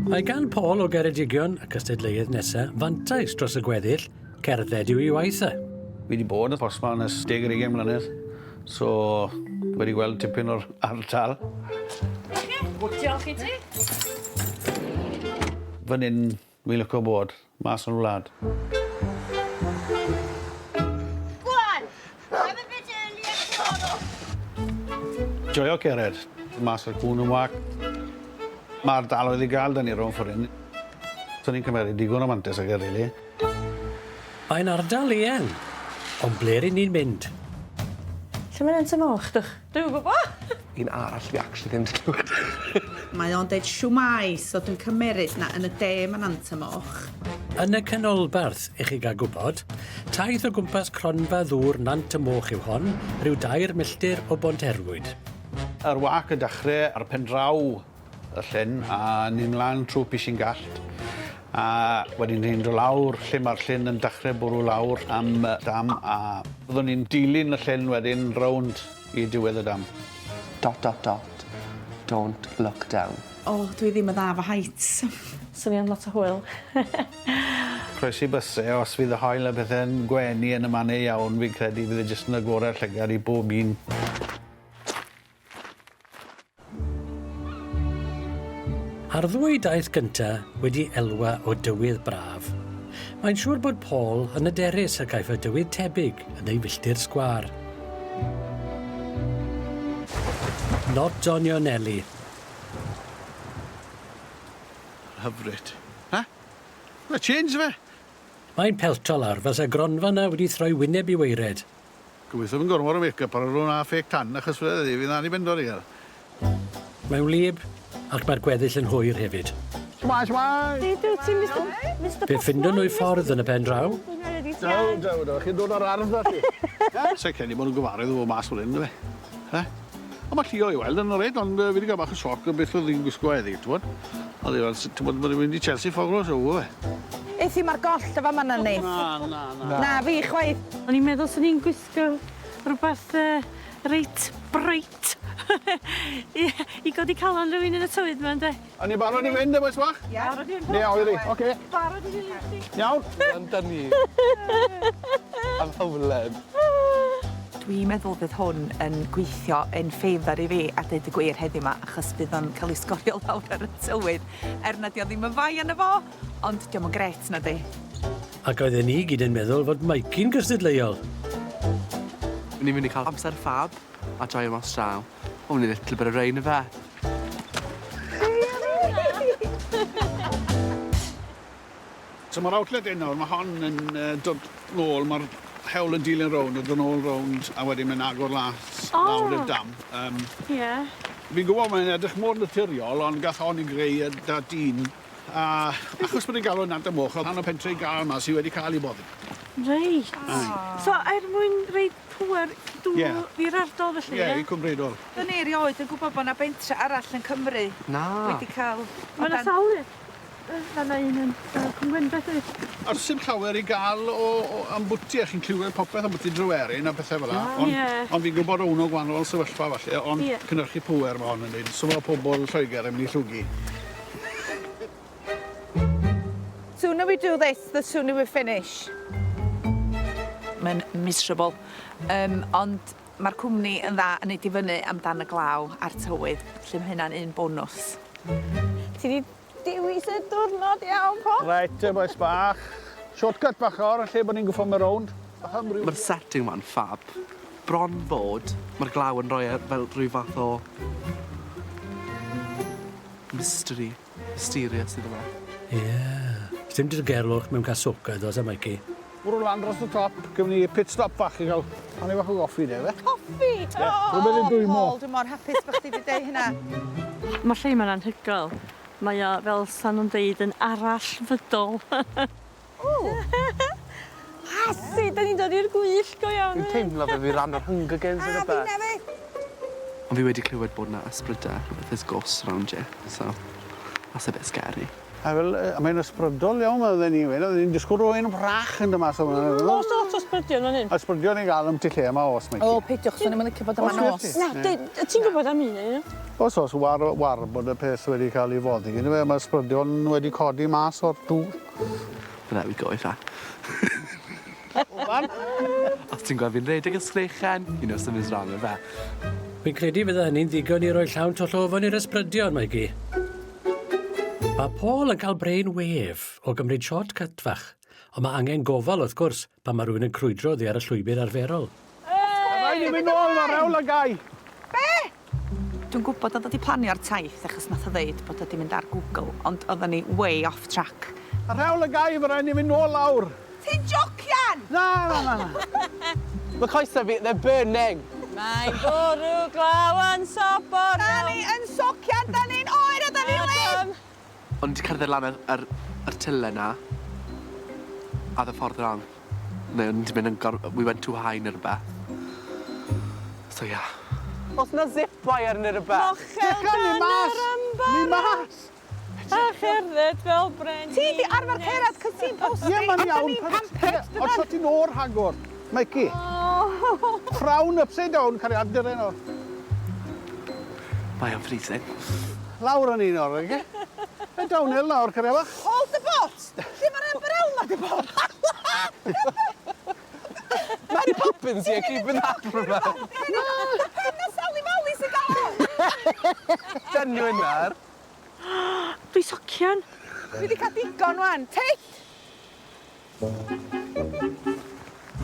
Mae gan Paul o Geredigion, y cystadleuydd nesa, fantais dros y gweddill, cerdded yw ei waith e. Fi 'di bod yn postman ers deg ar ugain mlynedd, so wedi gweld tipyn o'r ardal. Diolch i ti. Fan 'yn Wi'n lico bod mas yn y wlad. Go on! I'm a bit earlier tomorrow. Joio cered. Mas â'r cŵn am wâc. Ma' ardaloedd i ga'l 'da ni rownd ffor 'yn. So ni'n cymeru digon o mantes ag e rili. Mae'n ardal eang, ond ble ry'n ni'n mynd? Lle mae Nant y Moch, dwch? Dwi'm yn gwbo! Un arall fi actually ddim 'di clywed. Mae o'n deud shwmae, so dwi'n cymeryd na yn y de ma Nant y Moch. Yn y canolbarth, i chi gael gwybod, taith o gwmpas cronfa ddŵr Nant y Moch yw hon, rhyw dair milltir o Bonterwyd. Yr wâc yn dachre ar pen draw y llyn a ni'n mlan trw Pishin Gallt a wedyn ni'n do' lawr lle ma'r llyn yn dachre bwrw lawr am y dam a byddwn ni'n dilyn y llyn wedyn rownd i diwedd y dam. Dot dot dot don't look down. O, dwi ddim yn dda efo heights. Swnio'n lot o hwyl. Croesi byse os fydd y haul a pethe'n gwenu yn y manne iawn fi'n credu fydd e jyst yn agored llygad i bob un. A'r ddwy daith gynta wedi elwa o dywydd braf. Mae'n siŵr bod Paul yn hyderus y caiff y dywydd tebyg yn ei filltir sgwâr. Not on your Nelly. Hyfryd. Ha? Ma' change fe? Mae'n pelto lawr fel 'sa gronfa 'na wedi throi wyneb i waered. Gobeithio ddim gormod o make-up ar ôl hwnna a fake tan achos fydde ddi fydd anibendol i gael. Mae'n wlyb, ac mae'r gweddill yn hwyr hefyd. Shwmae, shwmae! Sut wyt ti, Mister Mister Fe ffindo nhw'u ffordd yn y pen draw. Do, do, do. Chi'n dod o'r ardd da chi? Sa i'n credu bod nhw'n gyfarwydd o fod mas fel hyn, yndyfe? Eh? Ond mae Llio i weld yn oreit, ond fi wedi cael bach o sioc o beth oedd hi'n gwisgo heddi, t'mod? Oedd hi fel, t'mod, bod hi'n mynd i Chelsea Foggles, o, fe. Es i'm ar goll y fama na ni. Na, na, na. Na fi chwaith. O'n i'n meddwl swn i'n gwisgo rhywbeth uh, reit bright i, i godi calon rhywun yn y tywydd 'ma ynde? O'n i'n barod i fynd, y bois bach? Ie. Barod i fynd. Ne, oeri. Oce. Barod i ddilyn chdi. Iawn. Amdani. Am howlen. Dwi'n meddwl fydd hwn yn gweithio in favour i fi a deud y gwir heddiw 'ma achos bydd o'n ca'l 'i sgorio lawr ar y tywydd er nad 'di o ddim yn fai arno fo ond 'di o'm yn grêt nadi? Ac oedden ni gyd yn meddwl fod Mikey'n gystadleuol. Ni'n mynd i cael amser ffab a joio mas draw. Only a little bit of rain yfe? So ma'r outlet hyn nawr, ma' hon yn yy dod nôl, ma'r hewl yn dilyn rownd a dod nôl rownd a wedyn mae'n agor las oh. lawr i'r dam. Um, Ie. Yeah. Fi'n gwybod mae'n edrych mor naturiol, ond gath hon i greu y da dyn. A achos bod e'n galw Nant y Moch, oedd rhan o pentre i gael yma sydd wedi cael ei boddi. Reit. Oh. So er mwyn rhoi pŵer dŵr Ie. i'r ardal felly, Ie, ie? i Cwm Rheidol. Do'n i erioed yn gwybod bod 'na bentre arall yn Cymru. Na. Wedi cael... Ma' 'na sawl un. Yy ma' 'na un yn yy Cwm Gwendraeth hefyd. A do's sim llawer i ga'l o o ambwti a chi'n clywed popeth ambwti Dryweryn a pethe fel 'a ond... Ie. ...ond fi'n gwbod o' wnna gwanol sefyllfa falle ond... Ie. ...cynyrchu pŵer ma' hon yn neud so ma' pobol Lloeger yn myn' i llwgu. Sooner we do this the sooner we finish. Mae'n miserable yym ond ma'r cwmni yn dda yn neud i fyny amdan y glaw a'r tywydd felly ma' hynna'n un bonws. Ti 'di dewis y diwrnod iawn Paul. Reit te bois bach. Shortcut bach nawr yn lle bo' ni'n gwffo myn' rownd. Ma'r setting 'ma'n ffab. Bron fod ma'r glaw yn roi e fel rhyw fath o mystery. Mysterious iddo fe. Ie. Sdim dirgelwch mewn cael soca ddo, oes e Mikey? Bwrw lan dros y top, gewn ni pit stop fach i gael paned bach o goffi de, ife? Coffi! Ie, rhywbeth i dwymo. Paul, dwi mor hapus bo' chdi 'di deu hynna. Ma'r lle 'ma'n anhygoel. Mae o, fel 'sa nhw'n deud, yn arallfydol. Ww! Iesu, 'dan ni'n dod i'r gwyllt go iawn. Fi'n teimlo fel fi ran o'r Hunger Games neu rwbeth. A finna 'fyd! Ond fi wedi clywed bod 'na ysbryde, there's ghosts around you, so that's a bit scary. A fel yy a mae'n ysbrydol iawn oedden ni'n weud, oedden ni'n disgwl rywun wrach yn do' mas o fan 'na. O's o's o's. ysbrydion fan hyn. Ysbrydion i gael am ti lle yma os, Mikey. O, peidiwch, swn i'm yn licio bod yma nos. Na, ti'n gwybod am un o'n Os oes, war, war bod y peth wedi cael ei foddi. Yndyfe, mae ysbrydion wedi codi mas o'r dŵr. But there we go, ife. Os ti'n gweld fi'n redeg y sgrechen, you know something's wrong with that. Fi'n credu fydda hynny'n ddigon i roi llawn twll ofon i'r ysbrydion, Mikey. Mae Paul yn cael brain wave o gymryd shortcut fach, ond mae angen gofal wrth gwrs pan mae rhywun yn crwydro oddi ar y llwybr arferol. Rhaid ni mynd nôl, mae rewl a gau. Be? Dwi'n gwybod oedd o 'di planio'r taith achos nath o ddeud bod o 'di mynd ar Google, ond oedden ni way off track. Ar hewl y gau, mae rhaid ni mynd nôl lawr. Ti'n jocian? Na, na, na, na. Mae coesau fi, they're burning. Mae'n bwrw glaw yn sobor Da ni yn socian, da ni'n oer a da ni'n wlyb! O'n i 'di cerdded lan yr, yr, yr tyle 'na. A oedd y ffordd wrong. Neu o'n i 'di mynd yn gor... We went too high neu rhywbeth. So yeah. Oes 'na zip wire neu rhywbeth? Mochel Ni dan mas! yr ymbar. Ni mas! A cherdded fel brenhines. Ti di arfer cerdded cos ti'n posty. Ie, mae'n iawn. Ond da ni'n pampered, Ond so ti'n o'r rhagor. Mikey. Frown upside down, cariad, dyre nawr. Mae o'n freezing. Lawr yn un o'r, oce? E downhill lawr, cariad bach. Hold the boat! Lle mae'r umbrella 'di bod? Mary Poppins here keeping that from her. Pen na Sally Molly sy'n gael o! Genuine nawr. Dwi socian. Dwi wedi cael digon wan. Take!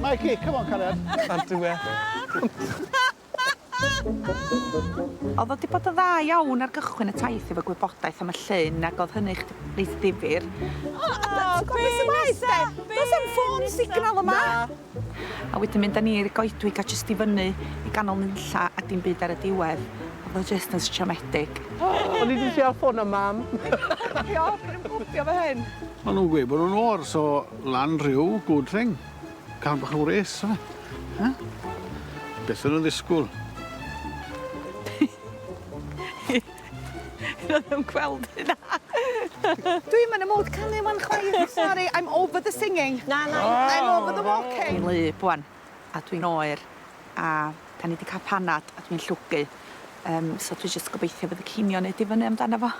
Mikey, come on, cariad. Can't do it. Oedd o wedi bod yn dda iawn ar gychwyn y taith efo gwybodaeth am y llyn ac oedd hynny chdi reit ddifyr. O, ti'n gwybod beth sy'n waeth de? Does 'am ffôn signal yma. A wedyn mynd â ni i'r goedwig a jyst i fyny i ganol nunlla a dim byd ar y diwedd. Oedd o jyst yn siomedig. O'n i 'di treial ffono mam. Gwpio, dwi'n gwpio fo hyn. Maen nhw'n gweud bod nhw'n oer, so lan rhyw, good thing. Cael bach o wres, yfe. Ha? Beth yn nhw'n ddisgwyl? Roedd o'n gweld hynna. Dwi'm yn y mood canu wan chwaith. Sorry, I'm over the singing. Na, na. I'm over the walking. Dwi'n wlyb wan, a dwi'n oer, a da ni wedi cael panad, a dwi'n llwgu. So dwi jyst gobeithio fydd y cinio neud i fyny amdano fo.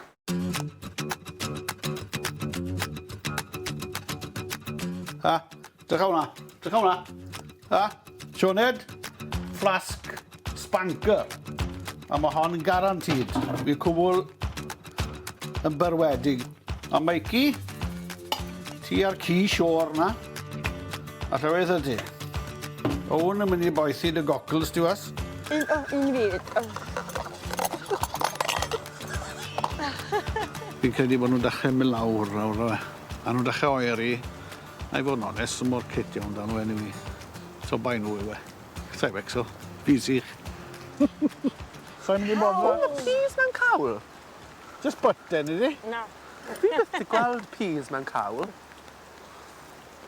Ha, drycha hwnna, drycha hwnna. Ha, Sioned, flask, spanker. A mae hon yn guaranteed. Fi cwbl yn berwedig. A Mikey, ti a'r ci siôr na. A llewydd ydy. Owen yn mynd i boethi dy goggles ti was. Un, oh, un fi. Oh. Fi'n credu bod nhw'n dechrau mynd lawr nawr. yfe. A nhw'n dechrau oeri. A i fod yn onest, yn mor cit iawn dan nhw anyway. So bai nhw yw e. Sa'i becso. Fi'n sych. Sa'n mynd i boddran. Oh, peas mewn cawl? Just button ydi? Na. Fi byth 'di gweld peas mewn cawl.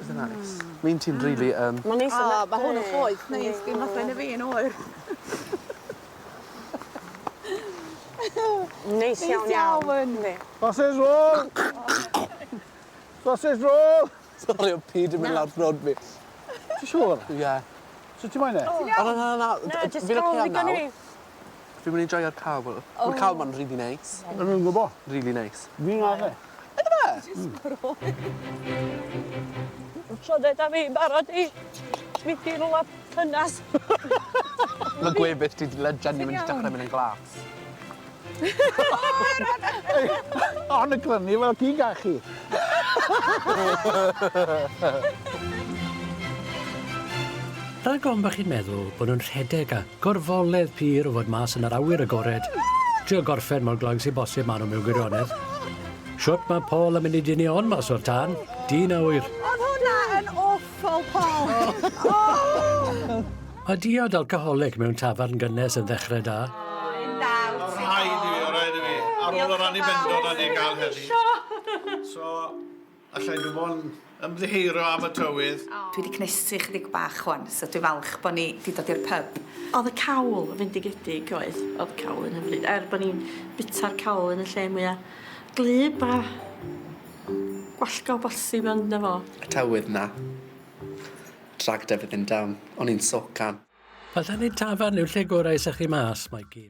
Is it nice? Mi'n ti'n really... Mae'n neis O, mae hwn yn poeth neis, dim fatha yn y fi yn oer. Neis iawn iawn. Iawn. Sausage roll! Sausage roll! Sorry, o pea 'di mynd lawr throat fi. Ti'n siŵr? Ie. So ti'n moyn e? O, na, na, na. Na, just Fi'n cael ocê am ddigon i nawr. fi. Fi'n mynd i joio'r cawl. Mae'r cawl ma'n really nice. Yn nhw'n gwybod. Really nice. Fi'n gael e. Sioned a fi barod i mynd i rwla cynnas. Mae gwefus ti genuine mynd i dechrau mynd yn glas. Ond y glynu fel ci gachu. Rhag ofn bod chi'n meddwl bod nhw'n rhedeg a gorfoledd pur o fod mas yn yr awyr agored. Trio gorffen mor gloi sy'n bosib maen nhw mewn gwirionedd. Shwt mae Paul yn mynd i dynnu on mas o'r tân? Dyn a ŵyr. Oedd hwnna yn awful, Paul. Oh! Mae diod alcoholic mewn tafarn gynnes yn ddechrau da. Rhaid i fi, o rhaid i fi. Ar ôl yr anibendod a ni gael heddi. So, allai dwi'n bod yn ymddiheuro am y tywydd. Dwi wedi cnesu chydig bach wan, so dwi'n falch bod ni wedi dod i'r pub. Oedd y cawl yn fendigedig oedd. Oedd y cawl yn hyfryd. Er bod ni'n bita'r cawl yn y lle mwyaf glyb a gwallgo bosib ond na fo. Y tywydd na. Dragged everything down. O'n i'n socan. Falle nid tafarn yw'r lle gorau i sychu mas, Mikey.